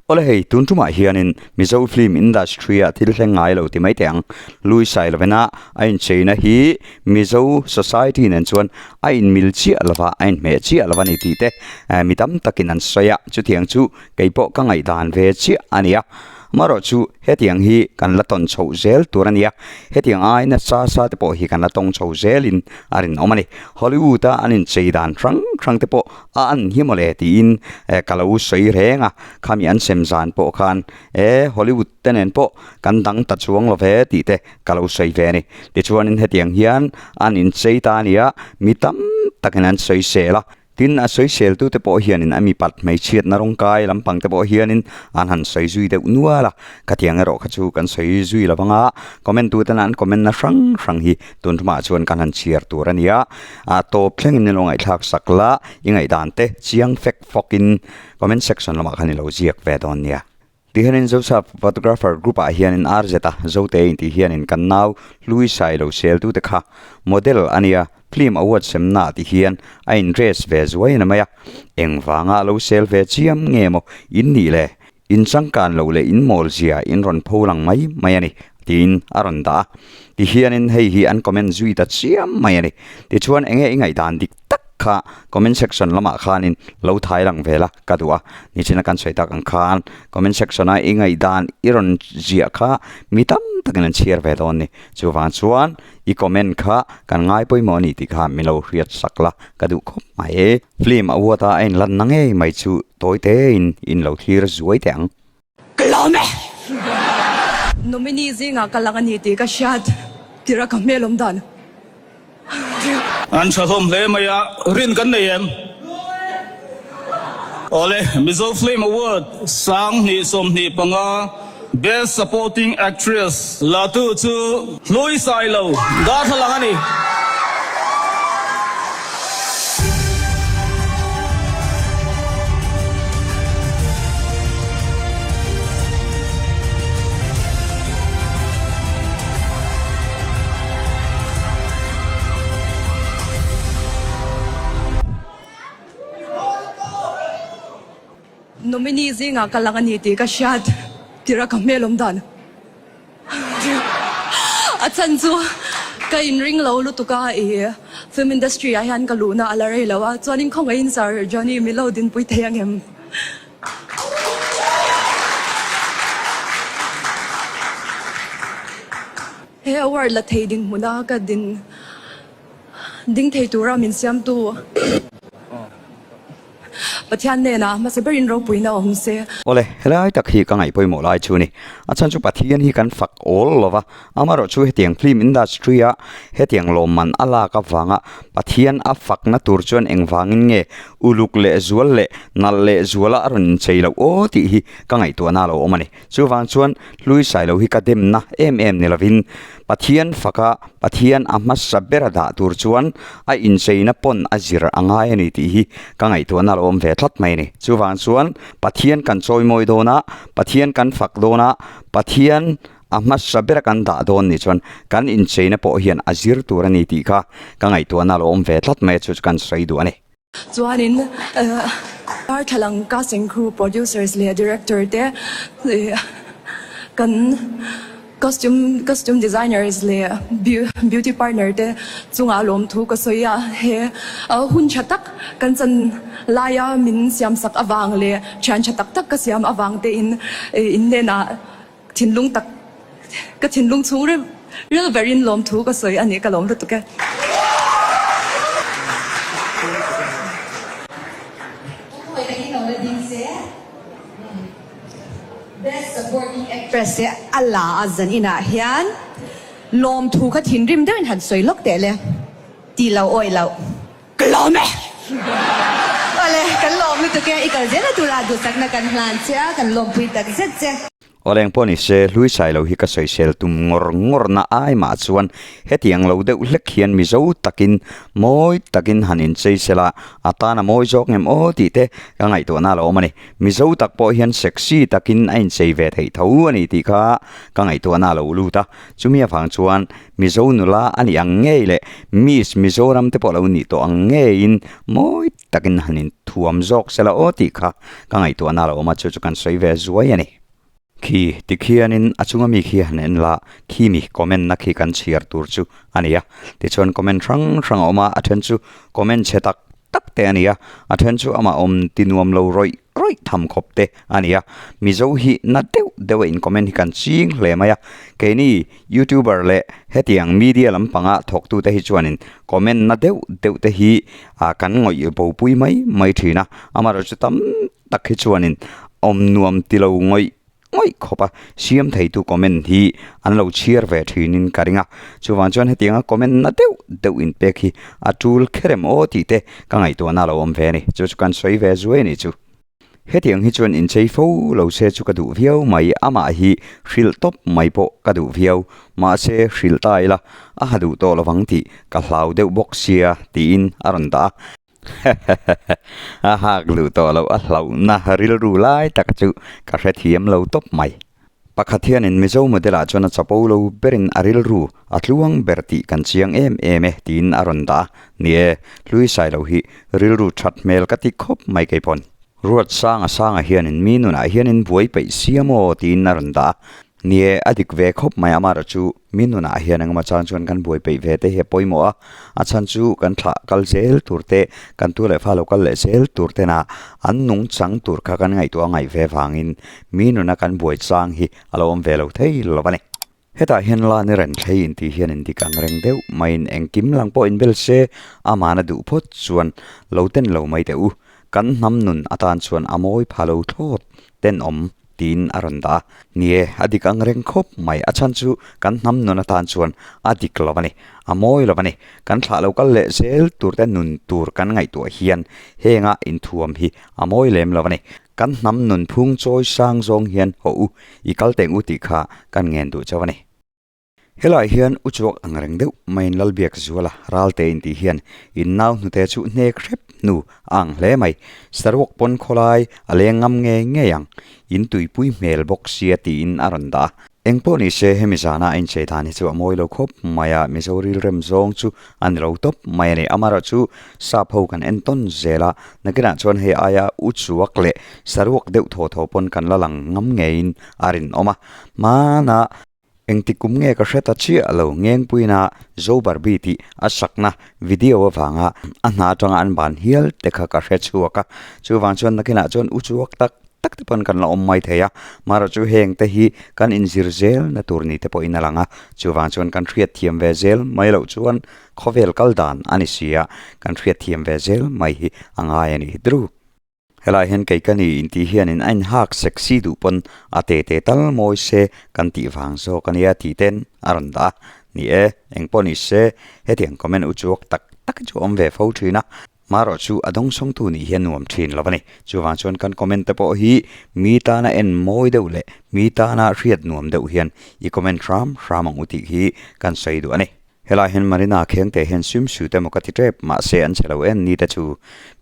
Awle hei, tun tumah hianin Mizo film industry-ah thil thleng ngai lo ti mai teh ang. Lui Sailovena a incheina hi Mizo society nen chuan a inmil chiah lova, a inhmeh chiah lova ni tih te mi tam takin an sawi a, chutiang chu kei pawh ka ngaihdan ve chiah a ni a. Amaherawh chu hetiang hi kan la tawn chhoh zel tur a ni a, hetiang ai nasa sa te pawh hi kan la tawng chho zelin a rinawm a ni. Hollywood-a an inchei dan hrang hrang te pawh a an hi mawle tiin ka lo sawi reng a, khami an sem zan pawh khan e Hollywood te nen pawh kan dang ta chuang lo ve tih te ka lo sawi ve a ni. Tichuanin hetiang hian an inchei ta a ni a, mi tam takin an sawisel a. Tin, a sawiseltute pawh hianin a mipat hmeichhiatna rawngkai lampang te pawh hianin an han sawi zui deuh nual a, khatiang erawh kha chu kan sawi zui lo vang a, comment tuten an comment na hrang hrang hi tun tumah chuan kan han chhiar tur a ni a, a tawp thlengin ni lo ngaihthlak sak la, i ngaihdan te chiang fek fawkin comment section lamah khan i lo ziak ve dawn nia. Tihianin Zosap Photographer Group ah hianin RZ a Zote intih hianin kan nau Hlui Sailo seltute kha model a nia, film award semna ah ti hian a in dress ve zuai na mai a, engvanga a lo sel ve chiam nge maw in nih le, in changkan loh leh in mawl zia in rawn pho lang mai mai a ni tiin a rawn dah a, tihianin hei hi an comment zui ta chiam mai a ni. Tichuan enge i ngaihdan dik tak kha comment section lamah khanin lo thai lang ve la ka duh a, nichina kan sawi tak ang khan comment section a i ngaihdan i rawn ziah kha mi tam takin an chhiar ve dawn ni, chuvang chuan i comment kha kan ngai pawimawh a ni tih kha min lo hriat sak la ka duh khawp mai. Film award a a inlanna ngei mai chu tawi tein in lo thlir zuai teh ang. Ka lawm e! Nominee zingah ka lang a ni tih ka hriat tirh a ka hmel awm dan. An tha hlawm hle mai a, rin kan nei em? Awle, Mizo Film Award 2025 Best Supporting Actress latu chu Hlui Sailo darthlalang a ni. Nominee zingah ka lang a ni tih ka hriat tirh a ka hmel awm dan. A chhan chu ka inring lo lutuk a, i film industry ah hian ka luhna a la rei lo a, chuanin khawngaihin Sir Johnny Milo dinpui thei angem? He award la thei dinhmuna ka din ding thei tura min siamtu Pathian hnenah hmasa berin ropuina awm se. Awle, helai tak hi ka ngaih pawimawh lai chu ni. A chhan chu Pathian hi kan fak awl lo va, amaherawh chu hetiang film industry a hetiang lawmman a lak avanga Pathian a fakna tur chuan engvangin nge uluk leh zual leh nalh leh zuala a rawn inchei loh aw tih hi ka ngaihtuahna a lo awm a ni. Chuvang chuan Hlui Sailo hi ka demna em em ni lovin Pathian faka Pathian a hmasa bera dah tur chuan a incheina pawn a zir a ngai a ni tih hi ka ngaihtuahna a lo awm ve tlat mai a ni. Chuvang chuan Pathian kan chawimawi dawn a, Pathian kan fak dawn a, Pathian a hmasa bera kan dah dawn ni chuan kan incheina pawh hian a zir tur a ni tih kha ka ngaihtuahna a lo awm ve tlat mai a, chu chu kan sawi duh a ni. Chuanin Darthlalang casting crew, producers leh director te kan costume costume designers leh beauty partner te chungah lawmthu ka sawi a, he hun tha tak kan chan laia min siam sak avang leh thian tha tak tak ka siam avang te in in hnenah thinlung tak ka thinlung chhung ril ril berin lawmthu ka sawi a ni ka lawm lutuk e. Best Supporting Actress te a la a zan inah hian lawmthu kha thinrim deuhin han sawi lawk teh le ti lo awih loh. Ka lawm e! Awle, kan lawm lutuk e, i kal zel a tura duhsakna kan hlan che a, kan lawmpui tak zet che. Aw leng pawh ni se, hlui sai lo hi ka sawisel tum ngawr ngawr na ai mah chuan hetiang lo deuh hlek hian Mizo takin mawi takin han inchei sela a tan a mawi zawk ngem aw tih te ka ngaihtuahna a lo awm a ni. Mizo tak pawh hian sexy takin a inchei ve theih tho a ni tih kha ka ngaihtuahna a lo lut a. Chumi avang chuan Mizo nula a nih ang ngei leh Miss Mizoram te pawh lo nih tawh ang ngeiin mawi takin han inthuam zawk sela aw tih kha ka ngaihtuahna a lo awm a, chu chu kan sawi ve zuai a ni. Khi tikhianin a chunga mi khi han en la, khi mi comment na khi kan chhiar tur chu a ni a. Tichuan comment hrang hrang a awm a, a then chu comment chhe tak tak te a ni a, a then chu amah awm ti nuam lo rawih rawih tham khawp te a ni a. Mizo hi na deuh deuh a in comment hi kan ching hle mai a, keini Youtuber leh hetiang media lampanga thawktute hi chuanin comment na deuh deuh te hi kan ngawih bopui mai mai thin a, amaherawhchu tam tak hi chuanin awm nuam ti lo ngawih ngawih khawp a, siam theitu comment hi an lo chhiar ve thinin ka ring a, chuvang chuan hetianga comment na deuh deuh inpek hi a tul kher em aw tih te ka ngaihtuahna a lo awm ve a ni, chu chu kan sawi ve zuai a ni chu. Hetiang hi chuan inchei fo lo se chu ka duh viau mai, amah hi hrilh tawp mai pawh ka duh viau, mahse hrilh ta ila a ha duh tawh lovang tih ka hlau deuh bawk sia tiin a rawn dah a. A hak duh tawh loh a hlauhna rilru lai taka chu ka hrethiam lo tawp mai. Pakhat hianin Mizo model ah chuan a chapo lo berin a rilru a tluang ber tih kan chiang em em e tiin a rawn dah a, ni e, hlui sai lo hi rilru that hmel ka ti khawp mai kei pawn. Ruat sanga sanga hianin mi nunah hianin buai peih sia maw tiin a rawn dah a, ni e, a dik ve khawp mai amaherawh chu mi nunah hian engemaw chang chuan kan buai peih ve te hi a pawimawh a, A chhan chu kan thlah kal zel tur te, kan tu leh fa lo kal leh zel tur tena an nung chang tur kha kan ngaihtuah ngaih ve vangin mi nuna kan buai chang hi a lo awm ve lo thei lo a ni. Hetah hian la ni reng thlei intih hian indik ang reng deuh maiin engkim lang pawh inbel se amahna duh phawt chuan lo ten lo mai teh u. Kan hnam nun atan chuan a mawi pha lo thlawt tenawm tiin a rawn dah a. Ni e, a dik ang reng khawp mai. A chhan chu kan hnam nun atan chuan a dik lo a ni, a mawi lo a ni. Kan thlah lo kal leh zel tur te nun tur kan ngaihtuah hian henga inthuam hi a mawi lem lo a ni. Kan hnam nun phung chawi sang zawng hian hawh u, i kal teng u tih kha kan ngen duh chauh a ni. Helaiah hian u chuak ang reng deuh maiin Lalbiak Zuala Ralte intih hian in nau hnute chu hnek hrep hnu a ang hle mai. Saruak pawn khawlai a leng ngam ngei ngei ang. In tuipui hmel bawk sia tiin a rawn dah a. Eng pawh ni se hemi zana a inchei dan hi chu a mawi lo khawp mai a, Mizo rilrem zawng chu a ni lo tawp mai a ni. Amaherawhchu sap ho kan en tawn zel a, nakinah chuan hei aia u chuak leh saruak deuh thaw thaw pawn kan la lang ngam ngeiin a rinawm a. Hmanah. Engti kum nge ka hre ta chiah lo, Ngengpuina Zo Barbie tih a sakna video avanga a hna atanga an ban hial te kha ka hre chhuak a, chuvang chuan nakinah chuan u chuak tak tak te pawn kan la awm mai thei a, marawh chu heng te hi kan inzir zel na tur ni te pawhin a lang a, chuvang chuan kan hriat thiam ve zel mai loh chuan khawvel kal dan a ni si a, kan hriat thiam ve zel mai hi a ngai a nih dru. Helai hian kei ka ni intih hianin a inhak sexy duh pawn a te te tal mawi se kan tih vang zawk a nia tih ten a rawn dah a. Ni e, eng pawh ni se hetiang comment uchuak tak tak hi chu a awm ve fo thin a. Marawh chu a dawngsawngtu nih hian nuam thin lo a ni. Chuvang chuan kan comment te pawh hi mi tana en mawi deuh leh mi tana hriat nuam deuh hian i comment hram hram ang u tih hi kan sawi duh a ni. Helai hian Marina Khengte hian swimsuit emaw ka ti tep, mahse an che lo em ni te chu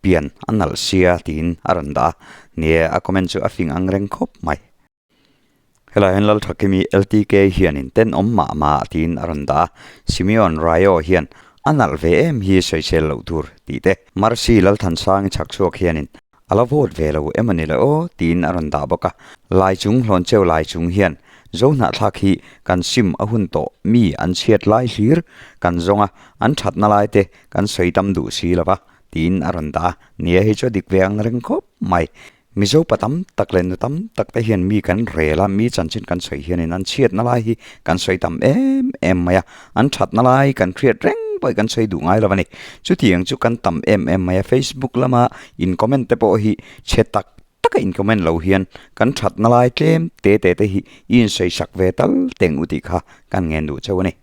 pian a nalh sia tiin a rawn dah a, ni e a comment chu a fing ang reng khawp mai. Helai hian Lalthakimi LTK hianin tenawm mah mah tiin a rawn dah a, Simeon Raio hian a nalh ve em hi sawisel loh tur tih te, Mercy Lalthansangi chhakchhuak hianin A la vote ve lo em a ni le aw tiin a rawn dah bawk a. Lai chung hlawn cheu lai chung hian zo hnahthlak hi kan sim a hun tawh mi an chhiat lai hlir kan zawng a, an thatna lai te kan sawi tam duh si lo va tiin a rawn dah a. Nia hei chu a dik ve ang reng khawp mai. Mizo pa tam tak leh nu tam tak te hian mi kan rel a, mi chanchin kan sawi hianin an chhiatna lai hi kan sawi tam em em mai a, an thatna lai kan hriat reng pawh kan sawi duh ngai lo a ni. Chutiang chu kan tam em em mai a, Facebook lama in comment te pawh hi chhe tak taka in comment lo hian kan thatna lai tlem te te te hi i insawi sak ve tal teng u tih kha kan ngen duh chauh a ni.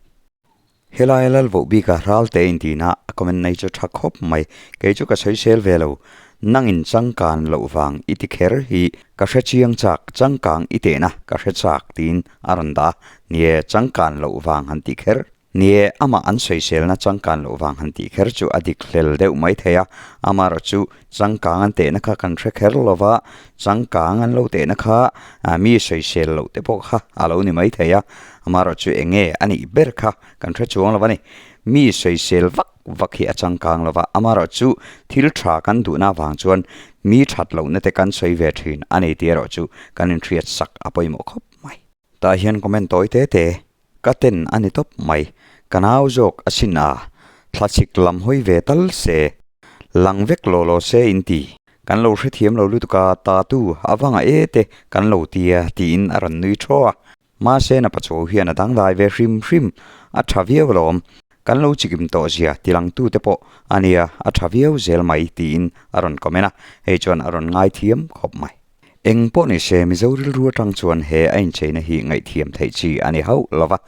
Helai Lalvoh bika Ralte intihna a comment nei chu tha khawp mai, kei chu ka sawisel ve lo. Nangin changkan loh vang i ti kher hi ka hre chiang chak, changkang i tehna ka hre chak tiin a rawn dah a. Nie, changkan loh vang han ti kher. Nie, amah an sawiselna changkan loh vang han tih kher chu a dik hlel deuh mai thei a, amaherawh chu changkang an tehna kha kan hre kher lo va, changkang an lo tehna kha mi sawisel loh te pawh kha a lo ni mai thei a, amaherawh chu eng nge a nih ber kha kan hre chuang lo a ni. Mi sawisel vak vak hi a changkang lo va, amaherawh chu thil tha kan duhna avang chuan mi that lohna te kan sawi ve thin a ni tih erawh chu kan inhriat sak a pawimawh khawp mai. Tah hian comment tawi te te Ka ten a ni tawp mai. Ka nau zawk a sin a, thlachhik lam hawi ve tal se, lang vek law law se in ti. Kan lo hrethiam lo lutuk a, tatu a vanga e te kan lo tia tiin a rawn nui thaw a. Mahse na pachuau hian a dangdai ve hrim hrim, a tha viau alawm. Kan lo chikim tawh zia tilangtu te pawh a nia, a tha viau zel mai tiin a rawn comment a, hei chuan a rawn ngaithiam khawp mai. Eng pawh ni se, Mizo rilru atang chuan he a incheina hi ngaihthiam theih chi a ni hauh lo va.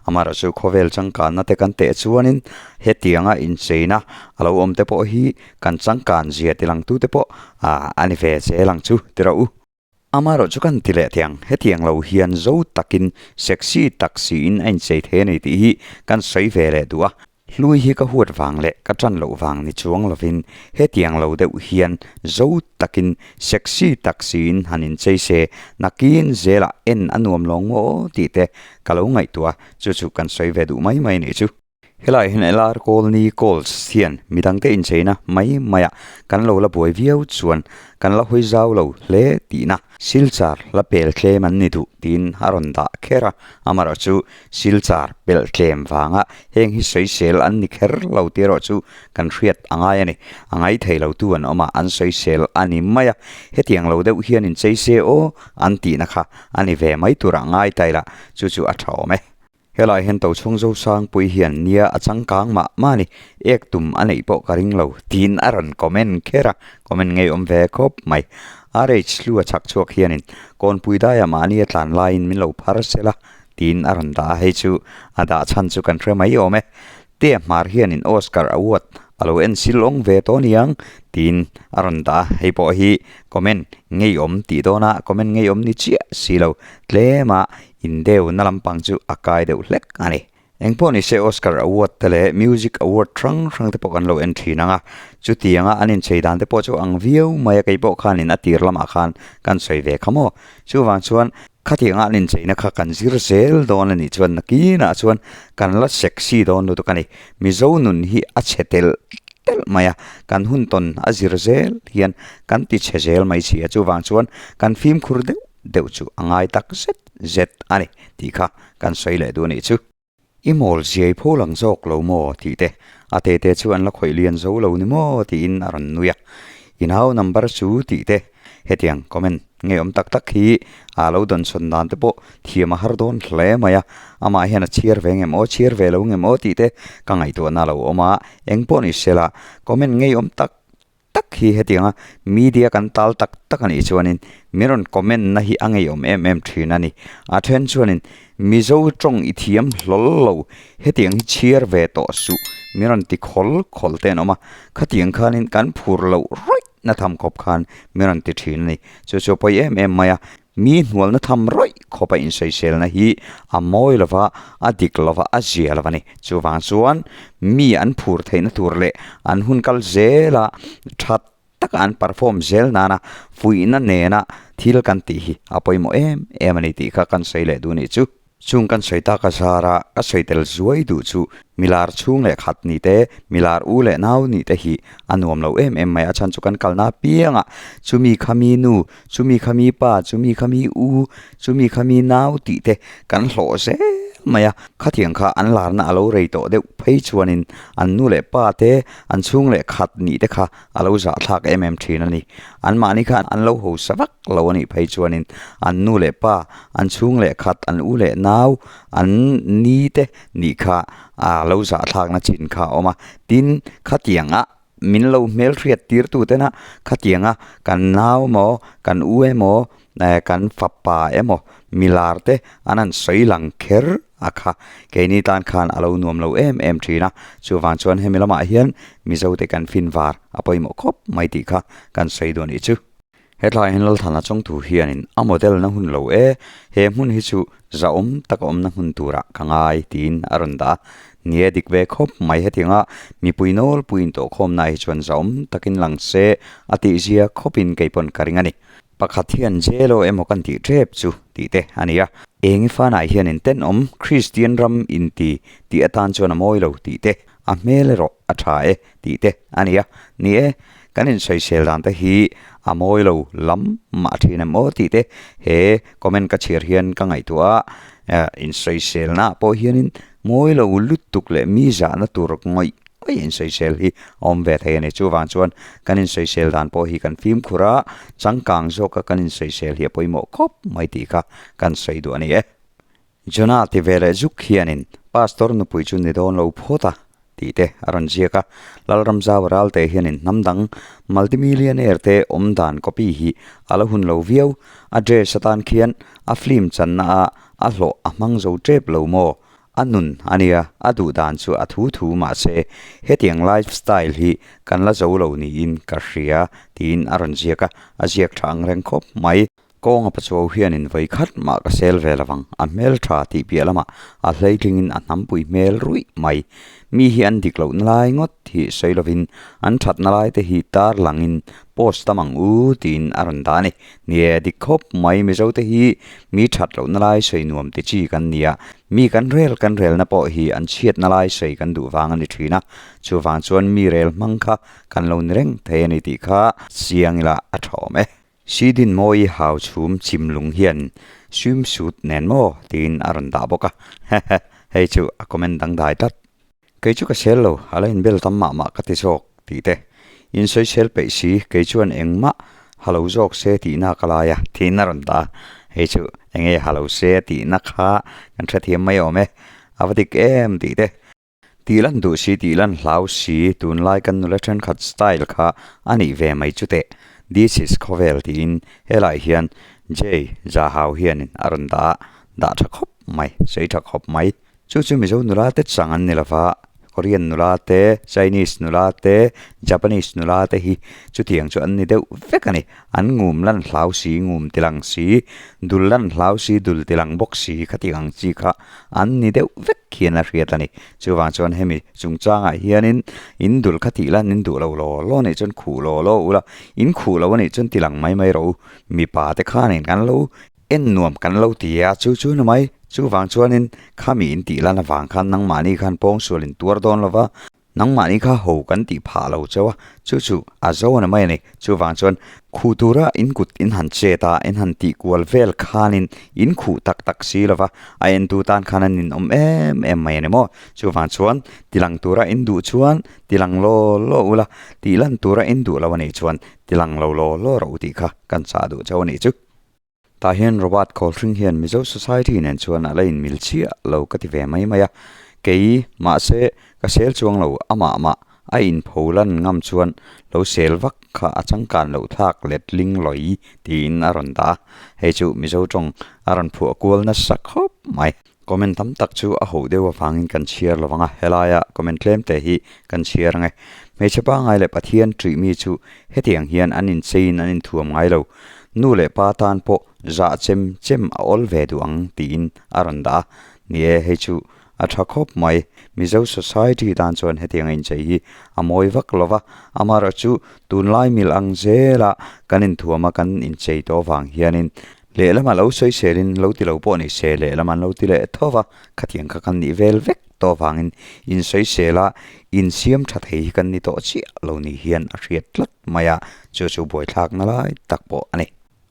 Amaherawh chu khawvel changkanna te kan teh chuanin hetianga incheina a lo awm te pawh hi kan changkan zia tilangtu te pawh a ni ve zel ang chu ti rawh u. Amaherawh chu kan ti leh thei ang, hetiang lo hian zo takin sexy tak siin a inchei thei a ni tih hi kan sawi ve leh duh a. Hlui hi ka huat vang leh ka ṭan loh vang ni chuang lovin hetiang lo deuh hian zo takin sexy tak siin han inchei se, nakin zelah en a nuam lawng maw aw tih te ka lo ngaihtuah a, chu chu kan sawi ve duh mai mai nih chu. Helai hian LR Colney Calls hian midangte incheina mai maiah kan lo la buai viau chuan kan la hawi zau lo hle tihna. Silchar la pel tlem an ni duh tiin a rawn dah kher a, amaherawh chu Silchar pelh tlem vanga heng hi sawisel an ni kher lo tih erawh chu kan hriat a ngai a ni. A ngai thei lo tu an awm a, an sawisel a ni mai a, hetiang lo deuh hian inchei se aw an tihna kha a ni ve mai turah ngai ta ila chu chu a tha awm e. Helai hian Tochhawng Zosangpui hian nia a changkang mah mah a ni, ek tum a neih pawh ka ring lo tiin a rawn comment kher a, comment ngeiawm ve khawp mai. RH hlu a chhak chhuak hianin Kawnpui daiah mahni a tlan laiin min lo phar sel a tiin a rawn dah a, hei chu a dah chhan chu kan hre mai awm e. Tea hmar hianin Oscar Award a lo en sil awng ve tawh aniang tiin a rawn dah a, hei pawh hi comment ngeiawm tih dawna comment ngeiawm ni chiah si lo tlema Indeuna lampang chu a kai deuh hlek a ni. Engpawh ni se Oscar Award te leh Music Award hrang hrang te pawh kan lo en thin ang a, chutianga an inchei dan te pawh chu ang viau mai a, keipawh khanin a tir lamah khan kan sawi ve kha maw. Chuvang chuan khatianga an incheina kha kan zir zel dawn a nih chuan nakinah chuan kan la sexy dawn lutuk a ni. Mizo nun hi a chhe telh telh mai a, kan hun tawn a zir zel hian kan ti chhe zel mai si a, chuvang chuan kan fimkhur deuh deuh chu a ngai tak zet zet a ni tih kha kan sawi leh duh a nih chu. I mawl ziai pho lang zawk lo maw tih te, a tete chu an la khawih lian zo lo ni maw tiin a rawn nui a. I nau number chu tih te, hetiang comment ngeiawm tak tak hi a lo dawnsawn dan te pawh thiam a har dawn hle mai a, amah hian a chhiar ve ngem aw, chhiar ve lo ngem aw tih te ka ngaihtuahna a lo awm a, engpawh ni sela comment ngeiawm tak tak hi hetianga media kan tal tak tak a nih chuanin min rawn comment na hi a ngeiawm em em thin a ni. A then chuanin Mizo tawng i thiam hlawl lo hetiang hi chhiar ve tawh suh min rawn ti khawl khawl te an awm a, khatiang khanin kan phur loh rawih na tham khawp khan min rawn ti thin a ni. Chu chu a pawi em em mai a, mi hnualna tham rawih khawpa insawiselna hi a mawi lo va, a dik lo va, a zia lo a ni. Chuvang chuan mi an phur theihna tur leh an hun kal zela tha taka an perform zel nana fuihna nena thil kan tih hi a pawimawh em em a ni tih kha kan sawi leh duh a nih chu. Chung kan sawi tak a zara ka sawi tel zuai duh chu milar chhung leh khat ni te, milar u leh nau nih te hi a nuam lo em em mai a chhan chu kan kalna apiangah chumi kha mi nu, chumi kha mi pa, chumi kha mi u, chumi kha mi nau tih te kan hlawh zel mai a. Khatiang kha an larna a lo rei tawh deuh phei chuanin an nu leh pa te, an chhung leh khat nih te kha a lo zahthlak em em thin a ni. Anmahni khan an lo hausa vak lo a nih phei chuanin an nu leh pa, an chhung leh khat, an u leh nau, an ni te nih kha a lo zahthlakna chin kha a awm a. Tin, khatianga min lo hmelhriat tirtu tena khatianga kan nau emaw, kan u emaw, Kan fapa emaw milar te an han sawi lang kher a kha. Keini tan khan a lo nuam lo em em thin a, chuvang chuan hemi lamah hian Mizo te kan fin var a pawimawh khawp mai tih kha kan sawi duh a nih chu. Hetlaiah hian Lalthana chawngtu hianin a model na hun lo e, he hmun hi chu zahawm taka awmna hmun turah ka ngai tiin a rawn dah a. Ni e dik ve khawp mai hetianga mipui nawlpui intawhkhawmna hi chuan zahawm takin lang se a tihzia khawpin kei pawn ka ring a ni. Pakhat hian Jelo emaw kan tih tep chu tih te a ni a. Eng i fanah hian in tenawm Kristian ram inti tih atan chuan a mawi lo tih te, a hmel erawh a tha e tih te a ni a. Ni e, kan insawisel dan te hi a mawi lo lam mah thin em aw tih te he comment ka chhiar hian ka ngaihtuah a, insawiselna ah pawh hianin mawi lo lutuk leh mi zahna tur ngawih ngawih insawisel hi a awm ve thei a ni. Chuvang chuan kan insawisel dan pawh hi kan fimkhur a, changkang zawka kan insawisel hi a pawimawh khawp mai tih kha kan sawi duh a ni e. Jonah ti ve leh zuk hianin Pastor nupui chu ni dawn lo phawt a tih te a rawn ziak a. Lalramzau Ralte hianin hnam dang multimillionaire te awm dan copy hi a la hun lo viau. A dress atan khian a film channa ah a hlawh a hmang zo tep lo maw? A nun a nia, a duh dan chu a thu thu mahse hetiang life style hi kan la zo lo niin ka hria tiin a rawn ziak a, a ziak tha ang reng khawp mai. Kawnga pachuau hianin vawi khat mah ka sel ve lovang, a hmel tha tih piah lamah a hleitlingin a hnampui hmel ruih mai. Mi hi an dik lohna lai ngawt hi sawi lovin an thatna lai te hi tar langin post tam ang u tiin a rawn dah a ni. Ni e, dik khawp mai Mizo te hi mi that lohna lai sawi nuam ti chi kan ni a, mi kan rel kan relna pawh hi an chhiatna lai sawi kan duh vang a ni thin a, chuvang chuan mi rel hmang kha kan lo ni reng thei a ni tih kha chiang ila a tha awm e. Sidin mawi hau chhum chim lung hian swimsuit nen maw tiin a rawn dah bawk a, hehe hei chu a comment dangdai tlat. Kei chu ka sel lo, a la inbel tam mah mah ka ti zawk tih te. In sawisel peih si, kei chuan engmah ha lo zawk se tihna ka lai a, tiin a rawn dah a. Hei chu enge ha lo se tihna kha kan hrethiam mai awm e, a va dik em tih te. Tih lan duh si, tih lan hlau si, tunlai kan nula thenkhat style kha a nih ve mai chu teh. This is khawvel tiin helai hian Jay Zahau hianin a rawn dah a, dah tha khawp mai, sawi tha khawp mai. Chu chu Mizo nula te chang an ni lova, Korean nula te, Chinese nula te, Japanese nula te hi chutiang chu an ni deuh vek a ni. An ngum lan hlau si, ngum tilang si, dul lan hlau si, dul tilang bawk si khatiang ang chi kha an ni deuh vek hian a hriat a ni. Chuvang chuan hemi chungchangah hianin in dul kha tih lan in duh lo law law nih chuan khuh law law ula, in khuh lo a nih chuan tilang mai mai rawh u. Mipa te khanin kan lo en nuam kan lo ti a, chu chu ni mai. Chuvang chuanin khami in tih lan avang khan nangmahni khan pawngsual in tuar dawn lo va, Nangmahni kha ho kan tih phah lo chauh a, chu chu a zo a ni mai a ni. Chuvang chuan khuh tura in kut in han chet a, in han tih kual vel khanin in khuh tak tak si lo va, a entu tan khan a ninawm em em mai a ni maw? Chuvang chuan tilang tura in duh chuan tilang law law ula, tih lan tura in duh lo a nih chuan tilang lo law law rawh u tih kha kan chah duh chauh a nih chu. Tah hian Robert Kawlhring hian Mizo Society nen chuan a la inmil chiah lo ka ti ve mai mai a, kei mahse ka sel chuang lo amah mah a inpho lan ngam chuan lo sel vak kha a changkan loh thlak letling lawi tiin a rawn dah a, hei chu Mizo tawng a rawn phuah kual nasa khawp mai. Comment tam tak chu a hoh deuh avangin kan chhiar lo vang a, helaia comment tlem te hi kan chhiar ang e. Hmeichhe pangngai leh Pathian ṭih mi chu hetiang hian an incheiin an inthuam ngai lo. Nu leh pa tan pawh zah chem chem a awl ve duh ang tiin a rawn dah a. Ni e, hei chu a ṭha khawp mai. Mizo society tan chuan hetiang a inchei hi a mawi vak lo va, amaherawhchu tunlai mil ang zela kan inthuam a kan inchei tawh avang hianin Lehlamah lo sawiselin lo ti lo pawh ni se lehlam an lo ti leh tho va, khatiang kha kan nih vel vek tawh avangin insawisel a insiam tha thei hi kan ni tawh chiah lo ni hian a hriat tlat mai a, chu chu buaithlakna lai tak pawh a ni.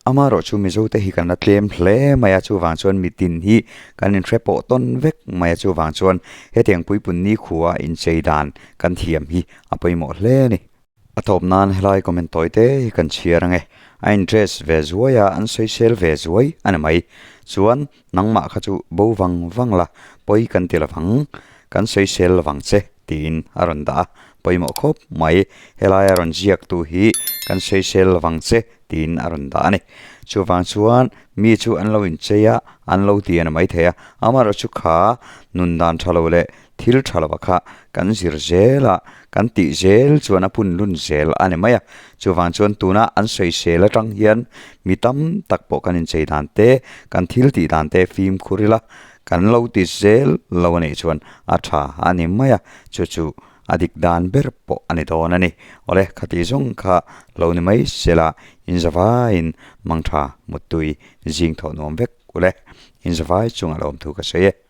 Amaherawh chu Mizote hi kan la tlem hle mai a, chuvang chuan mitin hi kan inhre pawh tawn vek mai a, chuvang chuan hetiang puipun nikhua inchei dan kan thiam hi a pawimawh hle a ni. A tawp nan helai comment tawi te hi kan chhiar ange. A in dress ve zuai a, an sawisel ve zuai a ni mai. Chuan nangmah kha chu bo vang vang la, pawi kan ti lovang, kan sawisel lovang che tiin a rawn dah a. pawimawh khawp mai. Helaia rawn ziaktu hi kan sawisel lovang che tiin a rawn dah a ni. Chuvang chuan mi chu an lo inchei a, an lo ti a ni maithei a, amaherawhchu kha nun dan tha lo leh thil tha lova kha kan zir zel a, kan tih zel chuan a pun lun zel a ni mai a. Chuvang chuan tuna an sawisel atang hian mi tam tak pawh kan inchei dan te, kan thil tih dan te fimkhur ila kan lo ti zel lo a nih chuan a tha a ni mai a, chu chu a dik dan ber pawh a ni dawn a ni. Awle, khati zawng kha lo ni mai sela inzavaiin mangtha muttui zing thawh nuam vek ule. Inzavai chungah lawmthu ka sawi e.